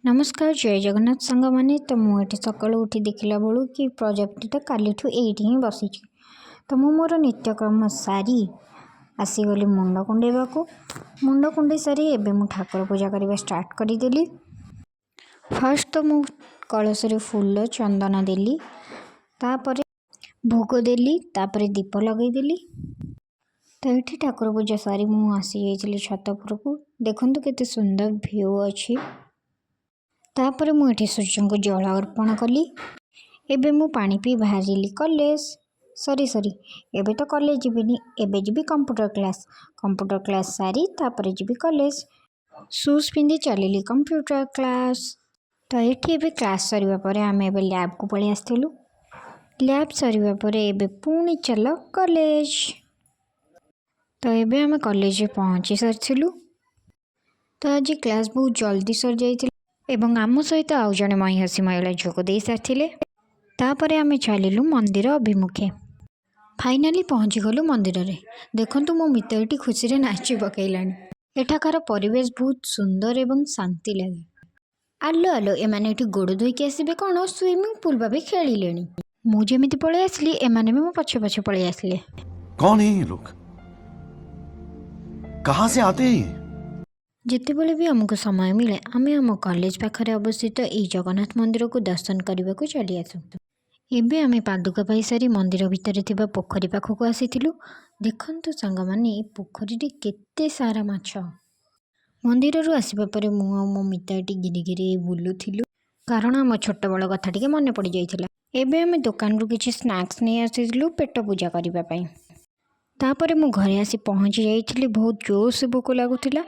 ନମସ୍କାର, ଜୟ ଜଗନ୍ନାଥ ସାଙ୍ଗମାନେ। ତ ମୁଁ ଏଠି ସକାଳୁ ଉଠି ଦେଖିଲା ବେଳୁ କି ପ୍ରଜାପତିଟା କାଲିଠୁ ଏଇଠି ହିଁ ବସିଛି। ତ ମୁଁ ମୋର ନିତ୍ୟକର୍ମ ସାରି ଆସିଗଲି ମୁଣ୍ଡ କୁଣ୍ଡେଇବାକୁ। ମୁଣ୍ଡ କୁଣ୍ଡେଇ ସାରି ଏବେ ମୁଁ ଠାକୁର ପୂଜା କରିବା ଷ୍ଟାର୍ଟ କରିଦେଲି। ଫାର୍ଷ୍ଟ ତ ମୁଁ କଳସରେ ଫୁଲ ଚନ୍ଦନ ଦେଲି, ତାପରେ ଭୋଗ ଦେଲି, ତାପରେ ଦୀପ ଲଗେଇଦେଲି। ତ ଏଠି ଠାକୁର ପୂଜା ସାରି ମୁଁ ଆସିଯାଇଥିଲି ଛାତ ଉପରକୁ। ଦେଖନ୍ତୁ କେତେ ସୁନ୍ଦର ଭ୍ୟୁ ଅଛି। ତାପରେ ମୁଁ ଏଠି ସୂର୍ଯ୍ୟଙ୍କୁ ଜଳ ଅର୍ପଣ କଲି। ଏବେ ମୁଁ ପାଣି ପିଇ ବାହାରିଲି କଲେଜ। ସରି ସରି, ଏବେ ତ କଲେଜ ଯିବିନି, ଏବେ ଯିବି କମ୍ପ୍ୟୁଟର କ୍ଲାସ୍। କମ୍ପ୍ୟୁଟର କ୍ଲାସ୍ ସାରି ତାପରେ ଯିବି କଲେଜ। ସୁଜ୍ ପିନ୍ଧି ଚାଲିଲି କମ୍ପ୍ୟୁଟର କ୍ଲାସ୍। ତ ଏଠି ଏବେ କ୍ଲାସ୍ ସରିବା ପରେ ଆମେ ଏବେ ଲ୍ୟାବ୍କୁ ପଳେଇ ଆସିଥିଲୁ। ଲ୍ୟାବ୍ ସରିବା ପରେ ଏବେ ପୁଣି ଚାଲ କଲେଜ। ତ ଏବେ ଆମେ କଲେଜରେ ପହଞ୍ଚି ସାରିଥିଲୁ। ତ ଆଜି କ୍ଲାସ୍ ବହୁତ ଜଲ୍ଦି ସରିଯାଇଥିଲା ଏବଂ ଆମ ସହିତ ଆଉ ଜଣେ ମହିୟସୀ ମହିଳା ଯୋଗ ଦେଇ ସାରିଥିଲେ। ତାପରେ ଆମେ ଚାଲିଲୁ ମନ୍ଦିର ଅଭିମୁଖେ। ଫାଇନାଲି ପହଞ୍ଚିଗଲୁ ମନ୍ଦିରରେ। ଦେଖନ୍ତୁ, ମୋ ମିତ ଏଠି ଖୁସିରେ ନାଚି ପକେଇଲାଣି। ଏଠାକାର ପରିବେଶ ବହୁତ ସୁନ୍ଦର ଏବଂ ଶାନ୍ତି ଲାଗେ। ଆଲୋ ଆଲୋ, ଏମାନେ ଏଠି ଗୋଡ଼ ଧୋଇକି ଆସିବେ କ'ଣ, ସୁଇମିଂ ପୁଲ୍ ଭାବେ ଖେଳିଲେଣି। ମୁଁ ଯେମିତି ପଳେଇ ଆସିଲି, ଏମାନେ ବି ମୋ ପଛେ ପଛେ ପଳେଇ ଆସିଲେ। कौन है ये लोग? कहां से आते हैं ये? ଯେତେବେଳେ ବି ଆମକୁ ସମୟ ମିଳେ, ଆମେ ଆମ କଲେଜ ପାଖରେ ଅବସ୍ଥିତ ଏଇ ଜଗନ୍ନାଥ ମନ୍ଦିରକୁ ଦର୍ଶନ କରିବାକୁ ଚାଲି ଆସୁ। ଏବେ ଆମେ ପାଦୁକା ପାଇସାରି ମନ୍ଦିର ଭିତରେ ଥିବା ପୋଖରୀ ପାଖକୁ ଆସିଥିଲୁ। ଦେଖନ୍ତୁ ସାଙ୍ଗମାନେ, ଏ ପୋଖରୀରେ କେତେ ସାରା ମାଛ। ମନ୍ଦିରରୁ ଆସିବା ପରେ ମୁଁ ଆଉ ମୋ ମିତା ଏଠି ଘିରି ଘିରି ବୁଲୁଥିଲୁ, କାରଣ ଆମ ଛୋଟବେଳ କଥା ଟିକେ ମନେ ପଡ଼ିଯାଇଥିଲା। ଏବେ ଆମେ ଦୋକାନରୁ କିଛି ସ୍ନାକ୍ସ ନେଇ ଆସିଥିଲୁ ପେଟ ପୂଜା କରିବା ପାଇଁ। ତାପରେ ମୁଁ ଘରେ ଆସି ପହଞ୍ଚି ଯାଇଥିଲି। ବହୁତ ଜୋରସେ ଭୋକ ଲାଗୁଥିଲା।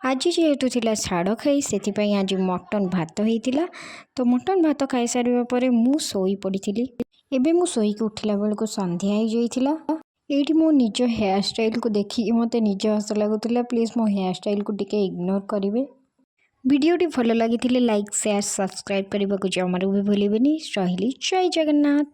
ଆଜି ଯେହେତୁ ଥିଲା ଛାଡ଼ଖାଇ, ସେଥିପାଇଁ ଆଜି ମଟନ୍ ଭାତ ହେଇଥିଲା। ତ ମଟନ୍ ଭାତ ଖାଇସାରିବା ପରେ ମୁଁ ଶୋଇ ପଡ଼ିଥିଲି। ଏବେ ମୁଁ ଶୋଇକି ଉଠିଲା ବେଳକୁ ସନ୍ଧ୍ୟା ହେଇଯାଇଥିଲା। ଏଇଠି ମୁଁ ନିଜ ହେୟାର ଷ୍ଟାଇଲକୁ ଦେଖିକି ମୋତେ ନିଜ ହସ ଲାଗୁଥିଲା। ପ୍ଲିଜ୍ ମୋ ହେୟାର ଷ୍ଟାଇଲକୁ ଟିକେ ଇଗ୍ନୋର କରିବେ। ଭିଡ଼ିଓଟି ଭଲ ଲାଗିଥିଲେ ଲାଇକ୍, ସେୟାର, ସବସ୍କ୍ରାଇବ୍ କରିବାକୁ ଜମାରୁ ବି ଭୁଲିବେନି। ରହିଲି, ଜୟ ଜଗନ୍ନାଥ।